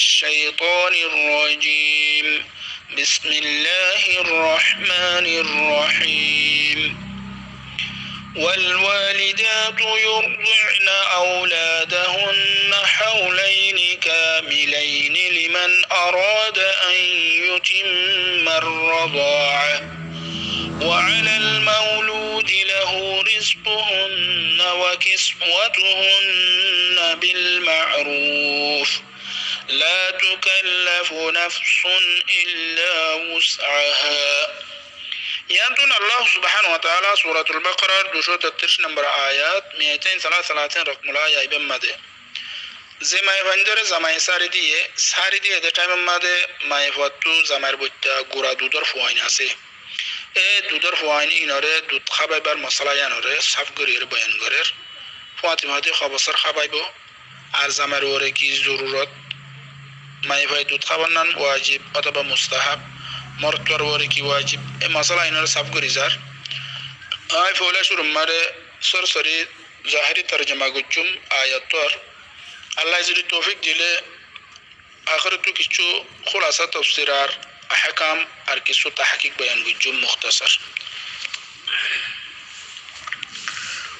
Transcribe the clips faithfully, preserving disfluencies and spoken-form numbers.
الشيطان الرجيم. بسم الله الرحمن الرحيم. والوالدات يرضعن أولادهن حولين كاملين لمن أراد أن يتم الرضاعة، وعلى المولود له رزقهن وكسوتهن بالمعروف، لا تكلف نفس إلا وسعها. Yiántun Allah subhanahu wa taala Suratul Baqarar ducó tettiric nombor ayat, miyatain salasa salatin rakmul aya ibár máze ze maiyafuaindóre zamai sári diyé, sári diyé de thaimor máze maiyafuattú zamair boitta gura dudór fuain asé. E dudór fuain ínore dud hábaibar mosala yíanore sáf goríyore boyan gorér. Fuañti fuañti hobosór hábaibo, ar zamair uore ki zorurot, maiyafuai dud hábannán wajib otóba mustahab, morotfuar uore ki wajib, e mosala ínore sáf gorí zar. Añí foila cúrur máze sorsori zahiri torjoma goijjúm ayattuar. Allaye zodi toufik dile, ahérottú kissú kúlasa tofsir ar ahkam ar kissú tahkik boyan goijjúm muhtasar.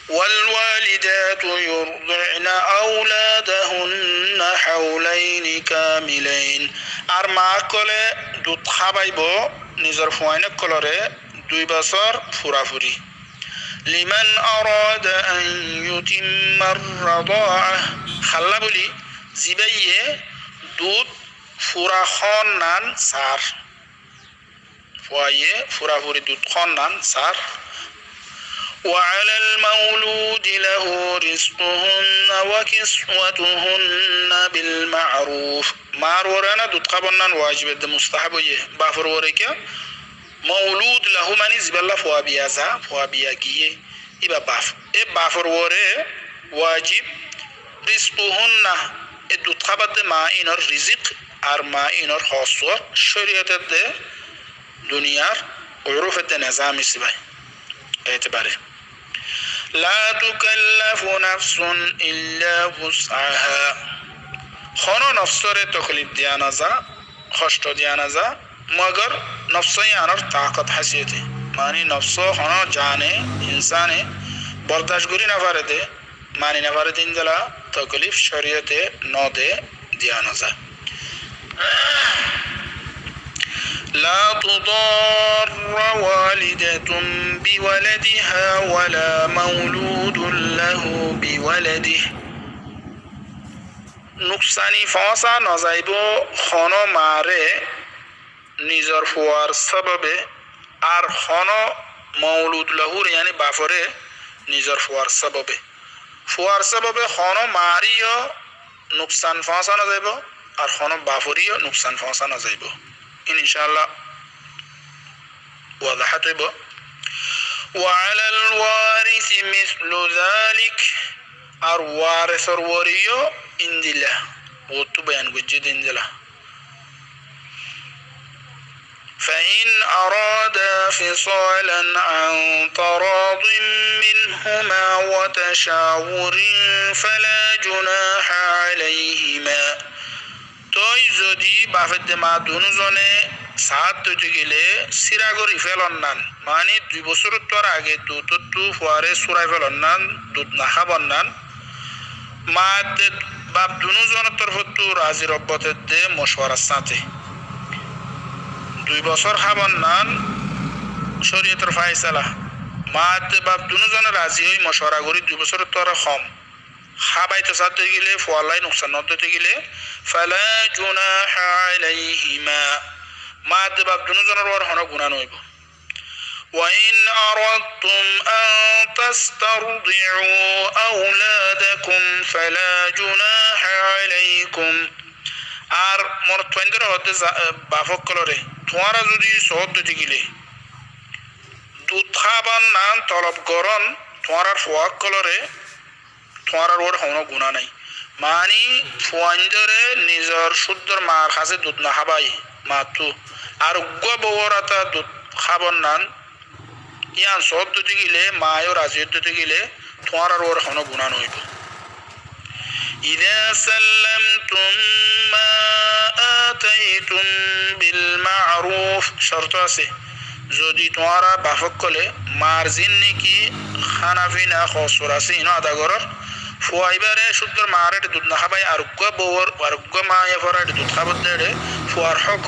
والوالدات يرضعن أولادهن حولين كاملين. Ar maa ókkole dud hábaibo nizor fuain ókkolore dui bosór furafuri. لمن أراد أن يتم الرضاعة. Hálla bóli, zibáye dud fura hoónnan sar. Fuaye furafuri dud hoónnan sar. وعلى المولود له رزقهن وكسوتهن بالمعروف. Mar uore na dud hábannán wajib edde mustahab óiye. Bafor uore kiyá? Maulud lahu mani zibálla fua biya za, fua biya giyé, íba baf. E bafor uore wajib, rizquhunna, e dud hábar de maa ínor rizik ar maa ínor hóssuwar córiyot edde duniyar uruf edde nezam ísibai etibare. لا تكلف نفس إلا وسعها. Honó nofsóre toklif diya no za, hoctho diya no za, mogor nofsó yíanor takot hásiyote. Mani nofsó honó jane, insane bordac gorí no fare de, mani no fare de endilla toklif córiyote no de, diya no za. لا تضار والدة بولدها ولا مولود له بولده. Nuksani foóñsa no zaibó honó maare nizor fuar sábabe, ar honó maulud lahúre, yáni bafore nizor fuar sábabe. Fuar sábabe honó maaré yó nuksan foóñsa no zaibó, ar honó baforé yó nuksan foóñsa no zaibó. Ín incálla wadahat óibo. وعلى الوارث مثل ذلك. Ar waresor uore yó índilla, uottú boyan goijjé de índilla. فإن أرادا فصالا عن تراض منهما وتشاور فلا جناح عليهما. Toi zodi bafedde maa dunúzone saát óite gile síra gorí felonnan, mani dui bosórottú ar age dutóttu fuaré súrai felonnan, dud no hábonnan, maa edde baf dunúzonor torfóttu razi robbot edde mocuwarar sáñte. Dui bosór hábonnan córiyotor fáisala. Maa edde baf dunúzone razi ói mocuwara gorí dui bosórottú ar hom hábaito sátte gile, fuallai nuksan no dite gile, فلا جناح عليهما. Maa edde baf dunúzonor uore honó guná no óibo. وإن أردتم أن تسترضعوا أولادكم فلا جناح عليكم. Ar morotfuaindóre hoódde za-, baf ókkolóre, tuáñra zodi soódde óite gile, dud hábannan tolob gorón tuáñrar fua ókkolóre, tuáñrar uore honó guná nái. Mani fuaindóre nizor cúddor maar hasé dud no hábai, maattú. Ar uggúa bouwor áta dud hábannan, yían soódde óite gile, maa yó razi ódde óite gile, tuáñrar uore honó guná no óibo. إذا سلمتم ما آتيتم بالمعروف, córto asé, zodi tuáñra baf ókkole maar ziín niki hána fina hoósor asé, iín ó ada gorór. Fua ibáre cúddor maar áite dud nohábai, ar uggúa bou ar uggúa maiyafuar áite dud hábodde, fuar hók,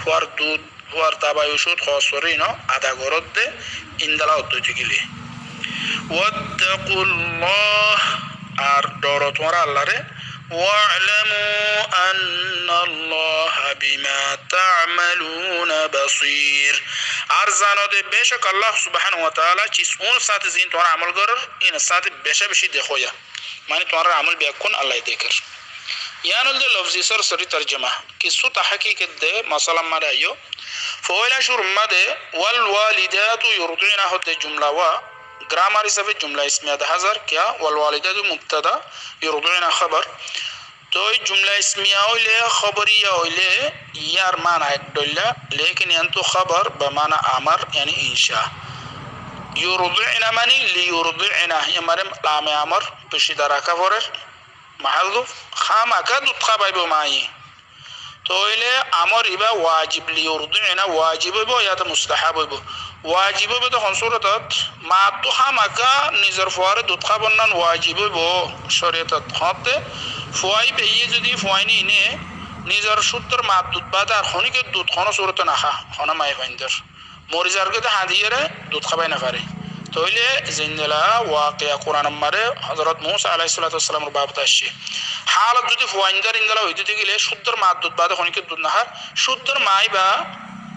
fuar dud, fuar dabai ucúd hoósor iín ó ada goródde, índila ódde óitegile. واتقوا الله, ar dhoro tuáñra Allaré. واعلموا أن الله بما تعملون بصير. Ar zano de, becók Allah subhanahu wa taala cis únor sáñte ziín tuáñra amól gorór, ínor sáñte becá-becí dekóya. Mani tuáñrar amól bekkún Allaye dekér. Yián óilde lofzi sórasorí torjoma. Kissú tahkik edde mosálar mazé aiyó. Foóila cúrur mazé والوالدات يرضعن hoódde jumla wá, grammar hísafe jumla ismiya daházar, kiyá? والوالدات mubtada, يرضعن hóbor. Toi jumla ismiya óile, hóboriya óile, yíar mana ek dhoilla, lekin yiántu hóbor ba mana amar, yáni insha. يرضعن mani ليرضعن, yían mazé lame amar, peshida raká forer, mahalluf, hámaka dud hábaibo maiye. Toóile amor ibá wajib, ليرضعن wajib óibo, yáto mustahab óibo. Wajib óibo de hon surotot, maáttu hámaka nizor fuaré dud hábonnán wajib óibo córiyotot. Hoóñtte, fua ibáye zodi fuain iíne nizor cúddor maar dud baade ar honíkka dud honó surotot nahá, honó maiyafuaindor. Mori zargói de hañdiyére dud hábai nofaré. Toóile zendila wakiya Kuranor mazé Hozorot Musa aláihis salatu wassalamor babute aiccé. Hálot zodi fuaindor índila óide tákile cúddor maar dud baade honíkka dud nahár, cúddor maa ibár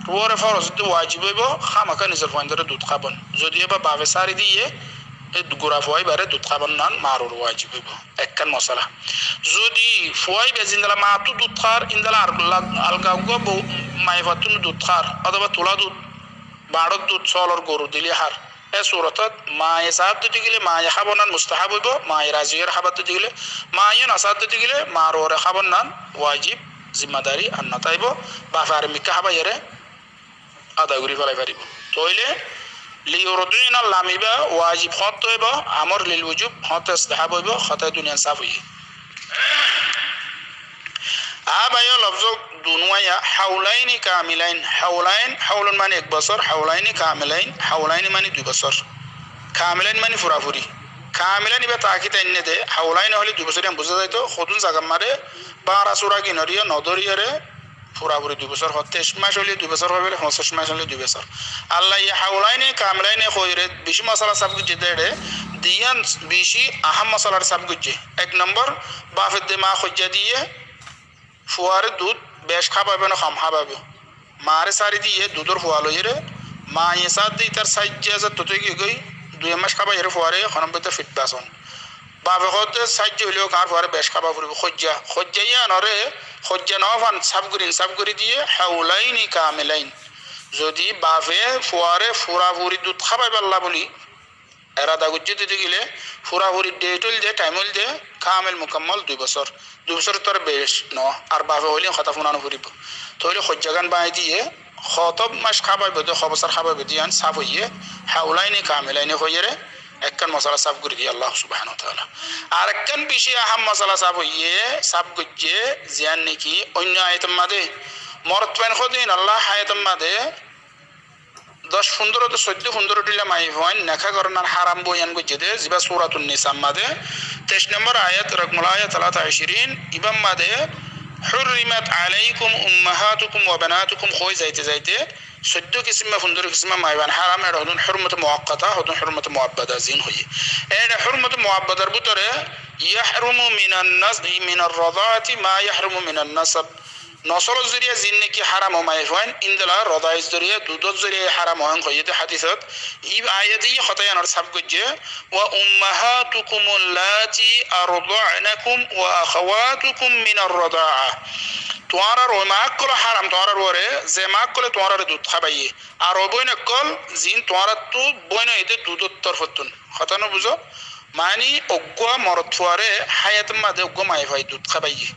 uore foroz óibo, wajib óibo, hámaka nizor fuaindoré dud hábon. Zodi ibá bafe sári diyé, e gura fua ibáre dud hábonnán maar uore wajib óibo. Ekkán mosala. Zodi fua ibá zendila maáttu dud hár, índila ar-, alga uggúa bou maiyafuattú dud hár, otóba tulá dud, bañçór dud, sóolor goru dilé hár. E surotot maiye saádde tákile maiye hábonnán mustahab óibo, maiye razi óiyore hábadde tákile, maiye nosaádde tákile maar uore hábonnán wajib, zimmadari ar notáibo, bafe ar mikká hábaiyore ada gorí félai faribó. Toóile ليرضعن lam ibá wajib hoóñtte óibo, amor lil wujub hoóñtte istahab óibo, hotá duniyan sáf óiye. Aá báiyo, lofzó dunúa yá, حولين كاملين, حولين, حول mani ek bosór, حولين كاملين, حولين mani dui bosór. كاملين mani furafuri. كاملين ibá taakid ainné de, حولين hoilé dui bosór yián buzá zaito, hodún zagar mazé bára sura ginóre yó nodóriyoré, furafuri dui bosór hoó, teic mac óile dui bosór hoó, bóle foñsíc mac óile dui bosór. Allaye حولين كاملين hoiyóre bicí mosala sáf goijjé de, diyan bicí ahám mosalaré sáf goijjé. Ek nombor, bafe de maa hoijja diyé, fuaré dud bec hábaibo né hom hábaibo. Maaré sári diyé dudór fua loiyóre, maiye saádde ítar saijja zar totó giyé goi, dui mac hábaiyóre fuaré honó boite fit bason. Bafe hoódde saijja óileyo añár fuaré bec hába foribó. Hoijja, hoijja yíanoré, hoijja noó fan, sáf gorí, sáf gorí diyé, حولين كاملين. Zodi bafe fuaré furafuri dud hábaibálla bóli erada goijjé de tákile, furafuri deit óilde, thaim óilde, kamel mukammal dui bosór. Dui bosór tor bec noó, ar bafe hoilé hotá fúna noforibó. Toóile hoijjagán báñgi diyé, hotó mac hábaibo de, ho bosór hábaibo de yían sáf óiye, حولين كاملين hoiyóre ekkán mosala sáf gorí diyé Allah subhanahu wa taala. Ar ekkán bicí ahám mosala sáf óiye, sáf goijjé, ziyán niki oinno ayator mazé morotfuain hodún Allah ayator mazé doc fundóro de soiddó fundóro dhíla maiyafuain neká gorónnan háram bóiyan goijjé de, zibá Suratun Nisar mazé teic nombor ayat, رقم الآية ثلاثة وعشرين, ibár mazé حرمت عليكم أمهاتكم وبناتكم hoói zaite zaite soiddó kisíma, fundóro kisíma maiyafuain háram, eçé hodún hurmot muakkata, hodún hurmot muabbada ziín hoiyé. Eçé hurmot muabbadar bútore يحرم من النس-، من الرضاعة ما يحرم من النسب. Nosolor zoriya ziín niki háram ó maiyafuain, índila rodair zoriya, dudór zoriya háram ó, en hoiyé de hádisot. Ib ayate yí hotá yíanoré sáf goijjé, وأمهاتكم اللاتي أرضعنكم وأخواتكم من الرضاعة. Tuáñrar ói maa ókkol háram tuáñrar uore, ze maa ókkole tuáñraré dud hábaiye. Ar ói bóin ókkol, ziín tuáñrattú bóin óiye de dudór torfottún. Hotá nobuzó? Mani uggúa morotfuaré háyator mazé uggúa maiyafuaye dud hábaiye.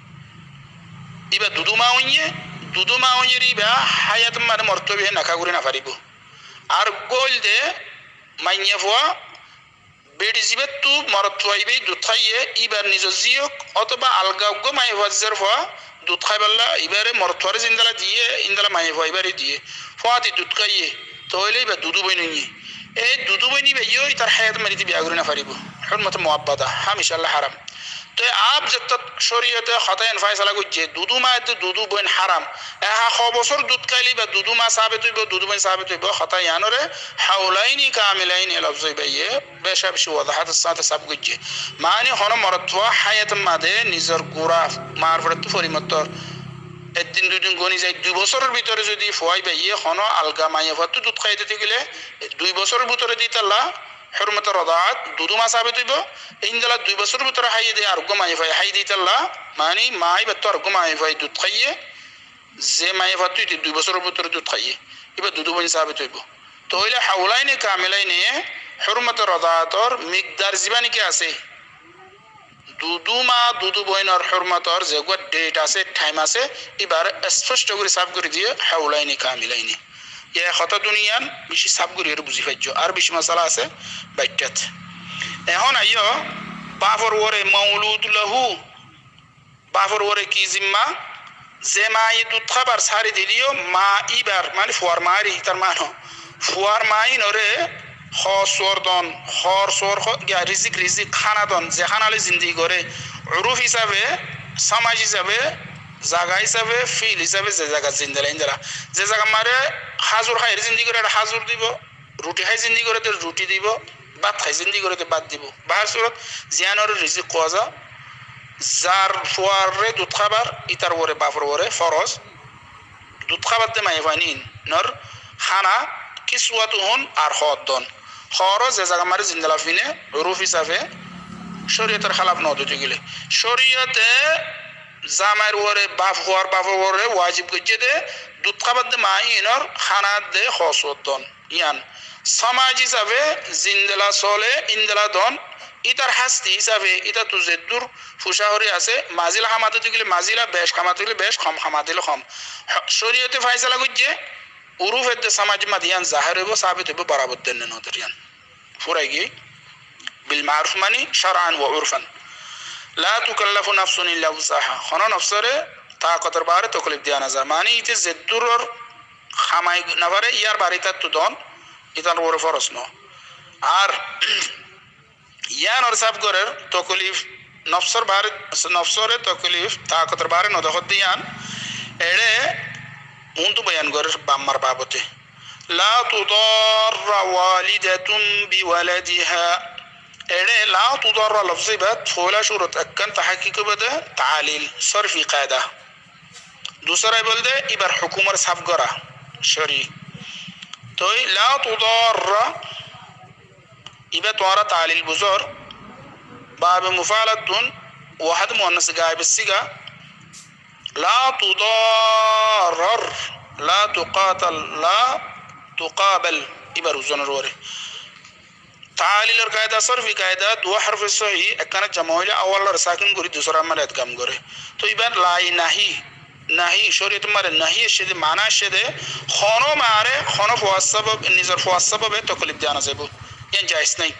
Íba dudú maa óiye, dudú maa óiye re íba háyator mazé morotfua biyé neká gorí nofaribó. Ar uggúa óilde maiyafua Beçi zibáttu morotfua ibáye dud háiye, íbar nizor zíyok ótoba alga uggúa maiyafua zízar fua dud háibálla ibáre morotfuaré zendila diyé, endila maiyafua ibáre diyé. Fuáñti dud háiye, toóile íba dudu boin óiye. Ei dudu boin íbaye yó ítar háyat mazé biya gorí nofaribóu. Húrmote muabbada, hámicalla háram. Toi añár zettót córiyote hotá yián fáisala goijjé, dudu ma edde dudu boin háram. E há hó bosór dud háile íba dudu ma sabet óibou, dudu boin sabet óibou, hotá yiánoré haulaini kamilaini lofzó íbaye beca beci wazahátor sáñte saf goijjé. Maáni honó morotfua háyat mazé nizor gura maar forettú forimottor ek din dui din goni zai, dui bosóror bútore zodi fua íbaye honó alga maiyafuattú dud háiye de tákile, dui bosóror bútore de ítalla húrmote rodaát dudu ma sabet óibou. Endila dui bosóror bútore háiye de ar uggúa maiyafua háiye de ítalla, maáni ma íbattú ar uggúa maiyafuaye dud háiye, ze maiyafuattú íte dui bosóror bútore dud háiye, íba dudu boin sabet óibou. Toóile haulaini kamilaini húrmote rodaátor mikdar zibá niki asé, dudu ma dudu boinor húrmotor zeggúa deit asé, thaim asé, íbaré esfosto gorí saf gorí diyé haulaini kamilaini. Yá hotá duniyan beci saf gorí eré buzí faijjó, ar beci masala asé baittát. Ehón aiyó bafor uore maulud lahu, bafor uore ki zimma? Ze maáye dud hábar sári dilé yó ma íbar, maáni fuar maáre, ítar maáno fuar maáinoré hoor suor don, hoor suor ho-, giya rizik, rizik hána don, ze hána loi zindigi goré, uruf hísafe, somaj hísafe, zaga hísafe, fiil hísafe, ze zagat zendila endila. Ze zagat maáre házur háiyoré zindigi goré, ére házur dibou, ruthi hái zindigi goré de ruthi dibou, bát hái zindigi goré de bát dibou. Bahár surot, ziyánore rizik hoó za, zar fuaré dud hábar, ítar uore, bafor uore foroz. Dud hábar de maiyafuainor hána, kiswatuhun, ar hoor don. Hooró ze zagat maáre zendila fine, uruf hísafe, córiyotor hálaf no de tákile. Córiyote zamair uore, baf, fuar bafor uore wajib goijjé de dud hábar de maáinor hána de hoor suor don. Yián somaj hísafe zendila sole, endila don, ítar hásti hísafe, ítattu zeddúr fucá horí asé, mazil háma de tákile mazil, bec háma de tákile bec, hom háma de tákile hom. Córiyote fáisala goijjé, uruf edde somaj mazé yián zahér óibou, sabit óibou, borabor de ne no de yián. Furai giyói. Bil maruf maáni shar'an wa urfan. La tukallafu nafsun illa wus'aha. Honó nofsóre takotor baáre tokolif diya no za. Maáni íte zeddúror hamai no fare, yar baáre ítattu don, ítar uore foroz no. Ar yiánor saf gorer tokolif, nofsór baáre, nofsóre tokolif takotor baáre no dekódde yián, eçé untú boyan gorer baf mar babote. La tudarra walidatun biwaladiha. Eçé la tudarra lofzó ibát foóila cúrot ekkán tahakik óibo de, taalil, sórfi kaida. Dusára bolde íbar hukumor saf gora, córi. Toi la tudarra, ibá tuáñra taalil buzór, babe mufalattún wahid muannas gaibor siga, la tudarrar, la tuqatal, la tuqabal, íbar uzonor uore. Taalilor kaida, sórfi kaida, duwá harfe sóhi, ekkánot jama óile awallore sakin gorí, dusárar maáre edgam gore. Toi ibá lai nahi, nahi, córiyotor maáre nahi aiccé de, mana aiccé de, honó maáre, honó fuar sábabe, nizor fuar sábabe tokolif diya no zaibou. Yián jaiz nái.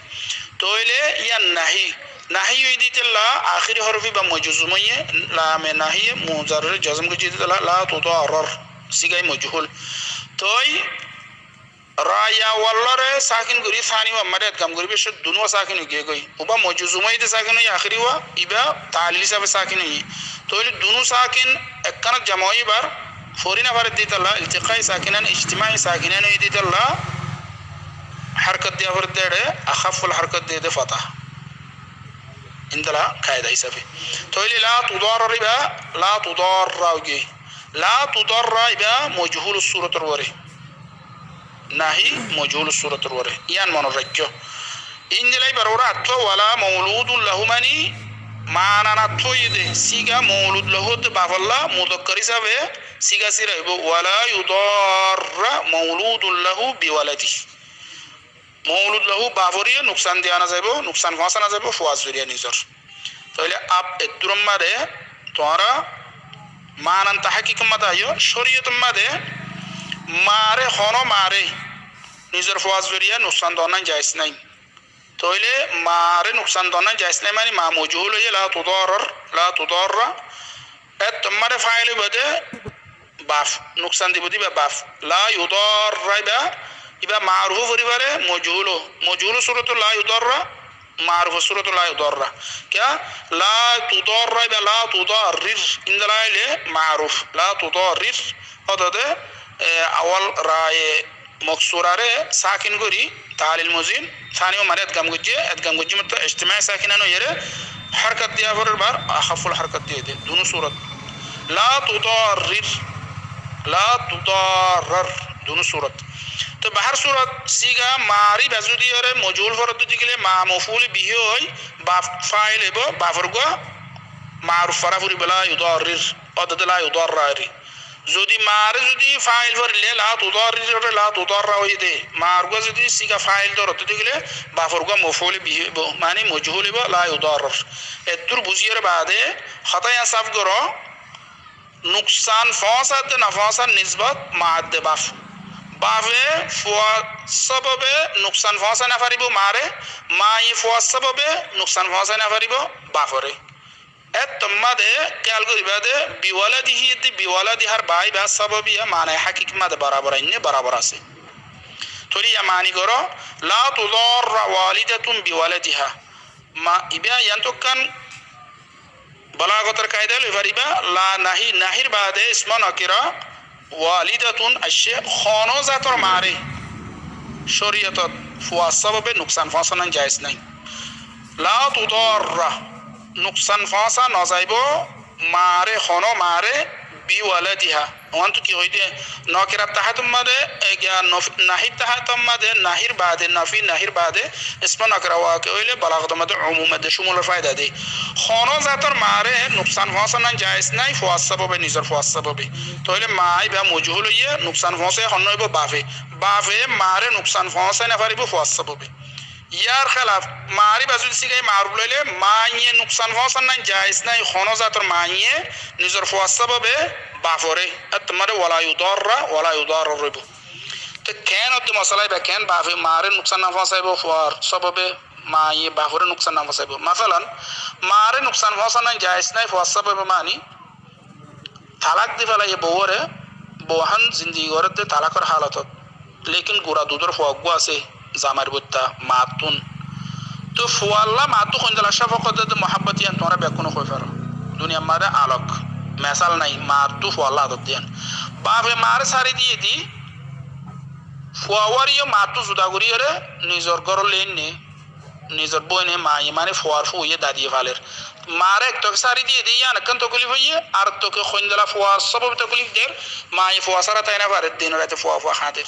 Toile yián nahi. Nahi óiye de ítalla ahéri horof ibá mojzum óiye, lame nahiye muzarrore jozom goijjé de ítalla, la tudarrar, sigai mojhul. Toi ra ya wallore sakin gorí, sani wawor maáre edgam gorí, beccó dunúwa sakin ói giyé goi. Uba mojzum óiye de sakin óiye, ahéri wa, ibá taalil hísafe sakin óiye. Toile dunú sakin ekkánot jama óibar fori no fare de ítalla, iltiqai sakinan, ijtimai sakinan óiye de ítalla, harkat diya fore de eçé, akhaful harkat diye de fata. Endilla kaida hísafe. Toile la tudarrar ibá, la tudarra ói giyé. La tudarra ibá mojhul surotor uore. Nahi mojhul surotor uore. Yián monot raikkó. Endilla ibár uore attó, wala mauludun lahu maáni, manan attó óiye de, siga maulud lahu de bafolla mudakkar hísafe siga sira óibo, wala yudarra mauludun lahu biwaladihi. Maulud lahu baforé nuksan diya no zaibou, nuksan foóñsa no zaibou, fuar zoriya nizor. Toile ab eddúror maáre tuáñra manan tahakikor maáre aiyó, córiyotor maáre maáre, honó maáre nizor fuar zoriya nuksan don nái, jaiz nái. Tóile maaré nuksan donán jaiz nái, mani ma mojhúl óiye, la tudarrar, la tudarra. Ettór maze faáil óibo de baf, nuksan dibo de íba baf. La yudarra íba, íba maaruf ó fori fare, mojhúl ó. Mojhúl or súrot la yudarra, maaruf or súrot la yudarra. Kiyá? La tudarra íba la tudarrir. Índilla óile maaruf. La tudarrir. Ótode, e, awal raye moksurare sakin gorí, talil mozin, sániyo maze edgam goijjé, edgam goijjé mottor ijtimai sakinan óiyere, hárkat diya forer ba aháfful hárkat diya de, dunú súrot. La tudarrir, la tudarrar, dunú súrot. Toi bahár súrot, siga maaré íba zodi ore mojhúl foredde dekíle ma mofúle bihi ói, baf faáil óibo, bafor gua maaruf fora foribo, la yudarrir, ótode la yudarrari. Zodi maaré zodi faáil foredde la tudarrir ore la tudarra óiye de, maar gua zodi siga faáil dóredde dekíle bafor gua mofúle bihi óibo, mani mojhúl óibo, la yudarrar. Ettór buzíyore baade hotá yián saf goró, nuksan foóñsa de no foóñsar nisbot ma de baf. Bafe fuar sábabe nuksan foóñsai no faribo maaré, maye fuar sábabe nuksan foóñsai no faribo bafore. Ettór maze kiyál goríba de, biwaladihi de biwaladihar bái ba sábabiya mani hákiki maze borabor ainné, borabor asé. Tóile yián mani goró, la tudarra walidatun biwaladiha. Ma, íba yián tokkán balagotor kaida loi fariba, la nahi, nahir baade ismo nokira, walidatun aiccé, honó zator maaré córiyotot fuar sábabe nuksan foóñsanan jaiz nái. La tudarra, nuksan foóñsa no zaibo maaré, honó maaré, biwaladiha. Uántu ki hoiyé de, nokirat tahátor maze, e, giya nof-, nahir tahátor maze, nahir baade, nafi nahir baade, ismo nokira wake óile balagotor maze umum edde cúmulor faida de. Honó zator maaré nuksan foóñsanan jaiz nái, fuar sábabe, nizor fuar sábabe. Tóile ma íba mojhúl óiye, nuksan foóñsai honnúa óibo? Bafe. Bafe maaré nuksan foóñsai no faribo fuar sábabe. Yar kélaf, maaré íba zodi siga maaruf loile, maye nuksan foóñsanan jaiz nái, honó zator maye nizor fuar sábabe bafore. Ettór maze wala yudarra, wala yudarrar óibo. Te keén ódde mosala íba, keén bafe maaré nuksan no foóñsaibo fuar sábabe, maye bafore nuksan no foóñsaibo. Masalan, maaré nuksan foóñsanan jaiz nái fuar sábabe mani, talak di félaiye bouwore, bou hán zindigi gorédde talakor hálotot. Lekin gura dudor fua uggúa asé, zamair boitta, maattún. Toi fualla maattú hoindilla cáfakot de, muhábbot, yián tuáñra bekkúne hoi faro. Duniyar maze alok mesal nái, maattú fualla ador de yián. Bafe maaré sári diyé de, fuawáre yó maattú zuda goríyore nizor górot loi ainné, nizor bóine, maye mani fuar fúye dadiye faler. Maaré ek toke sári diyé de yián ekkán tokolif óiye, ar toke hoindilla fuar sábabe tokolif der, maye fua sára tái no fare, dine raite fua fua hañder.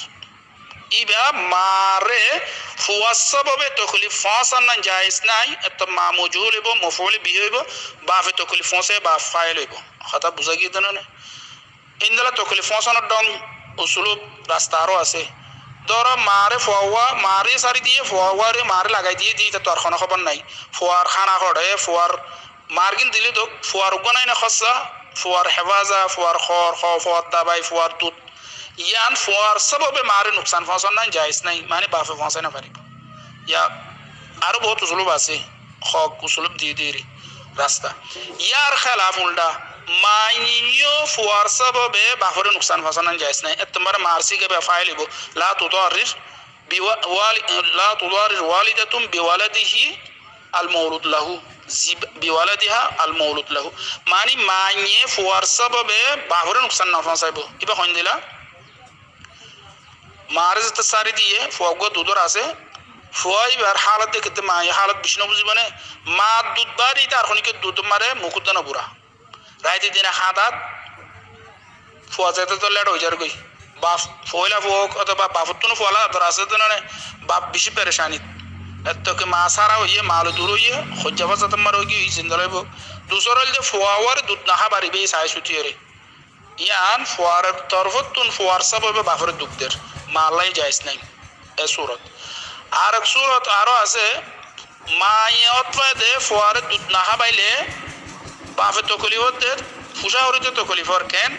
Íba maaré fuar sábabe tokolif foóñsanan jaiz nái, ettór ma mojhúl óibo, mofúle bihi óibo, bafe tokolif foóñsaiye, baf faáil óibo. Hotá buzá giyé de no né? Endilla tokolif foóñsanor dhong, usulub, rasta aró asé. Dóro, maaré fuawá, maaré sári diyé, fuawáre maaré lagai diyé de, ítattú ar honó hóbor nái. Fuar hána hoçé, fuar margin dile dók, fuar uggúa nái né hossá, fuar hefaza, fuar hoor, ho-, fuar dabai, fuar dud. Yián fuar sábabe maaré nuksan foóñsanan jaiz nái, mani bafe foóñsai no faribo. Ya aró bout usulub asé. Hók usulub di diri rasta. Yar kélaf uldha, maye yó fuar sábabe bafore nuksan foóñsanan jaiz nái. Ettór maze maar siga íba faáil óibo. La tudarrir biwa-, wali-, la tudarrir walidatun biwaladihi al-mawlud lahu. Zi-, biwaladiha al-mawlud lahu. Mani maye fuar sábabe bafore nuksan no foóñsaibo. Íba hoindilla? Maaré zette sári diyé, fua uggúa dudor asé, fua íbar hálot dekíte maye hálot bicí no buzibo né? Maar dud baade íte ar honikka dud maze mukut de no bura. Raite dine hañdat, fua zete to let ói zargói. Baf, foila fua ók, otoba bafottún fuala ador asé de no né, baf bicí perecanit. Ettóke ma sára óiye, ma loi dur óiye, hoijja fua zete maze ói giyói, zindá loibo. Dusor óilde fuawáre dud no hábar, íba sai sutiyóre. Yián fuar torfóttun fuar sábabe bafore duk der, maallái jaiz nái. E surot. Ar ek surot aró asé, maye ótfai de fuare dud no hábaile bafe tokolif ódder, fucá horite tokolif ór ken,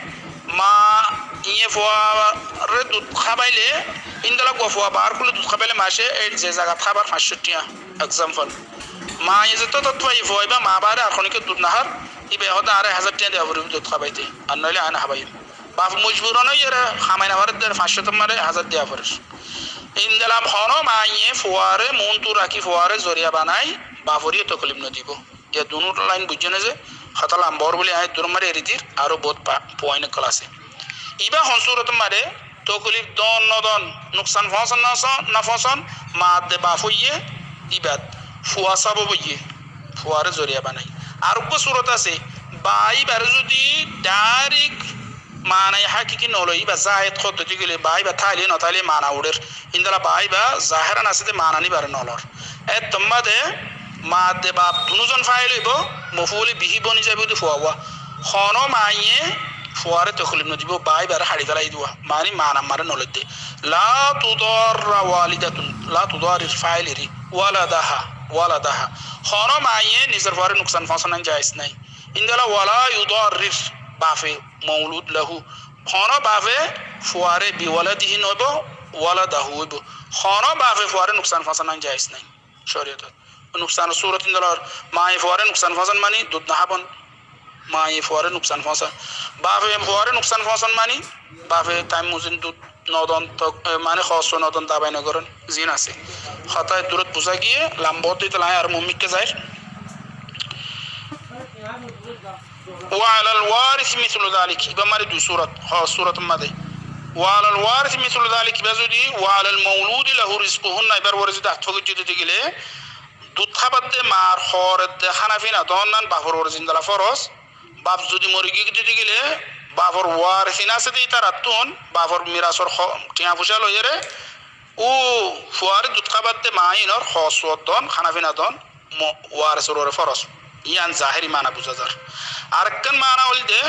ma Mainye fuaré dud hábaile, índila uggúa fua baár kúli dud hábaile mace, e ze zagat hábar fañs cót tiañ. Example. Mainye zeto dud faiye fua ibá maa baáre ar honíkka dud nahár, ibá hoódde añáre ek házar tiañ diya foribó dud hábaite. Ar noóile aññí nohábaiyum. Baf mojbur óiyore hamai nofaredde fañs cót or mazé ek házar diya forer. Índila honó mainye fuaré muúntu rakí fuaré zoriya banai baforé toklif nodibó. Yá dunú lain buijjó né ze, hotá lamba ór buli aññí eddur mazé eri dir, aró bout pa-, point ókkol asé. Ibá hon surot mazé toklif don nodon, nuksan foóñsan nofoóñsan, maadde baf óiye, ibát fua sábob óiye, fuaré zoriya banai. Ar uggúa surot asé, baa ibáre zudi direct maana hákiki noloi, ibá zaid hoó de gile, baa ibá táile notáile maana uçér. Índila baa ibá zahéran asé de maana ibáre nolor. Ettór mazé maadde baf dunúzon faáil óibo, mofúle bihí boni zaibou de fua uwá. Honó mainye fuaré toklif nodibó, baa ibáre haçi félai diyé, mani maana maré noloidde. La tudarra walidatun, la tudarrir faáil eri, waladaha, waladaha. Honó mainye nizor fuaré nuksan foóñsan jaiz nái. Índila wala yudarrir, bafe, maulud lahu. Honó bafe fuaré biwaladihi noóibo, waladahu óibo. Honó bafe fuaré nuksan foóñsan jaiz nái córiyotot. Nuksan surot índila, mainye fuaré nuksan foóñsan mani dud nohábon. Mainye fuaré nuksan foóñsan. Bafe fuaré nuksan foóñsan mani, bafe taim mozin dud nodon, tok, e, mani hosó nodon, dabai nogoron, zin asé. Hotá eddurót buzá giyé, lamba ódde ítalla aññí aró muúmikká zair. Wa alal warisi mislu dalik, ibá mazé dui surot, hosó surot mazé. Wa alal warisi mislu dalik, ibá zudi, wa alal mauludi lahu rizquhunna, ibár uore zudi atfo goijjé de gile, dud hábar de, maar hoor de hána fina don nan bafor uore zindila foros, baf zudi mori giyé de gile, bafor warisin asé de ítarattún, bafor mirasor ho-, tiañ fucá loiyóre, u fuaré dud hábar de maa inor hosó don, hána fina don, mo-, warisor uore foros. Yián zahiri maana buzá zar. Arekkán maana óilde,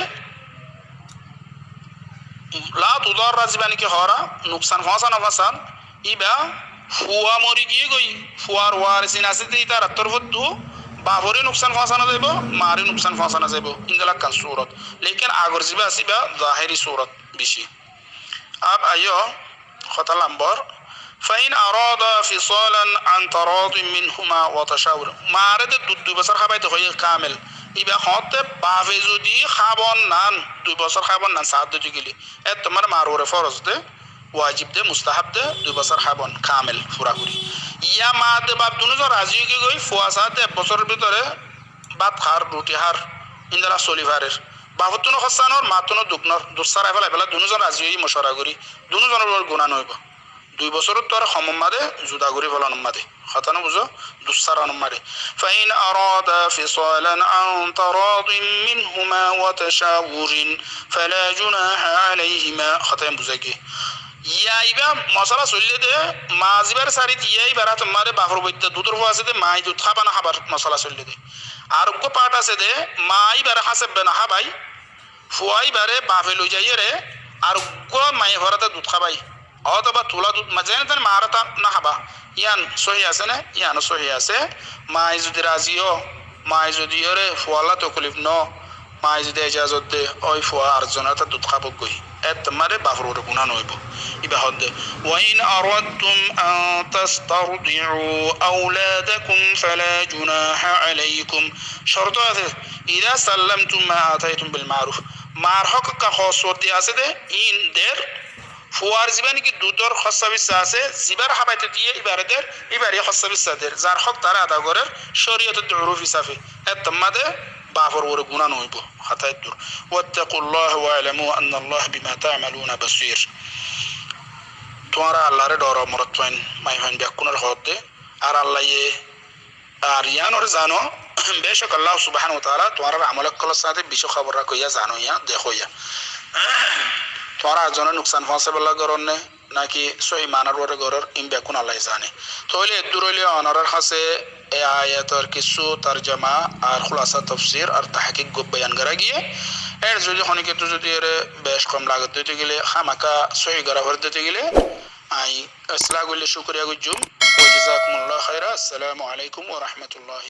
la tudarra zibá niki hoóra, nuksan foóñsa nofoóñsan, ibá fua mori giyé goi, fuar warisin asé de ítarar torfóttu, baforé nuksan foóñsa nozaibó, maaré nuksan foóñsa nozaibó, índila ekkán surot. Lekin agor zibá asé ibá zahiri surot bicí. Ab aiyó, hotá lamba ór. Fa in arada fisalan an taradin minhuma wa tashawur. Maaré de dud dui bosór hábaite hoiyé kamel. Ibá hoóñtte bafe zudi hábon nan, dui bosór hábon nan saádde de gile. Ettór mazé maar uore foros de, wajib de, mustahab de, dui bosór hábon kamel, furafuri. Yá maadde baf dunúzon razi ói giyé goi, fua saádde ek bosóror bútore bát hár, ruthi hár, índila soli farer. Bafottúno hossá noór, maattúno duk noór, duk sárai félai fela dunúzon razi ói mocora gorí, dunúzonor uore guná noóibo. Dui bosórottú ar homor mazé zuda gorí felanor mazé. Hotá nobuzó? Duk sáranor mazé. Fa in arada fisalan an taradin minhuma wa tashawurin fala junaha alayhima. Hotá yián buzá giyé. Yá ibá mosala soillé de, maa zibáre sári diyé, ibár áttor mazé bafor boitta dudor fua asé de, maa dud hába nohábar mosala soillé de. Ar uggúa part asé de, maa ibáre háñsebbe nohábai, fua ibáre bafe loizaiyóre, ar uggúa maiyafuarata dud hábai. Ótoba tula dud, ma-, zene tene maarata nohába. Yián sóhi asé né? Yiáno sóhi asé. Mai zudi razi ó, mai zudi ore fualla toklif no, mai zudi ejazot de, ói fua ar zonorata dud hábok goi. Ettór mazé bafor uore guná noóibo. Ibá hoódde, wa in aradtum an tastardi'u awladakum fala junaha alaykum. Corto asé, idha sallamtum ma ataytum bil ma'ruf. Maar hók ekkán hosó de asé de, ín der, fuar zibá niki dudor hossá bissa asé, zibáre hábaito diyé, ibáre der, ibáre hossá bissa der. Zar hók tará ada gorér, córiyotor de uruf hísafe. Ettór mazé bafor uore guná noóibo. Hotá eddur. Wattaqullaha wa'lamu annallaha bima ta'maluna basir. Tuáñra Allaré dhoro, morotfuain, maiyafuain bekkúnore hoódde. Ar Allaye Ar yiánore zano, becók Allah subhanahu wa taala tuáñrar amol ókkolor sáñte bicí hóbor rakoiya, zanoiya, dekóiya. Tuáñra ar zone nuksan foóñsaibolla gorór né, náki sóhi manar uore gorór, ín bekkún Allaye zane. Tóile eddur óile onorar hañsé e ayator kissú tarjama ar kúlasa tofsir ar tahkik gop boyan gorá giyé. Ér zodi honikettu zodi ere bec hom lagedde óite gile, hámaka sóhi gorá foredde óite gile, añí Islah goille cúkuriya goijjum. Wa jazakumullahu khaira. Assalamu alaikum wa rahmatullahi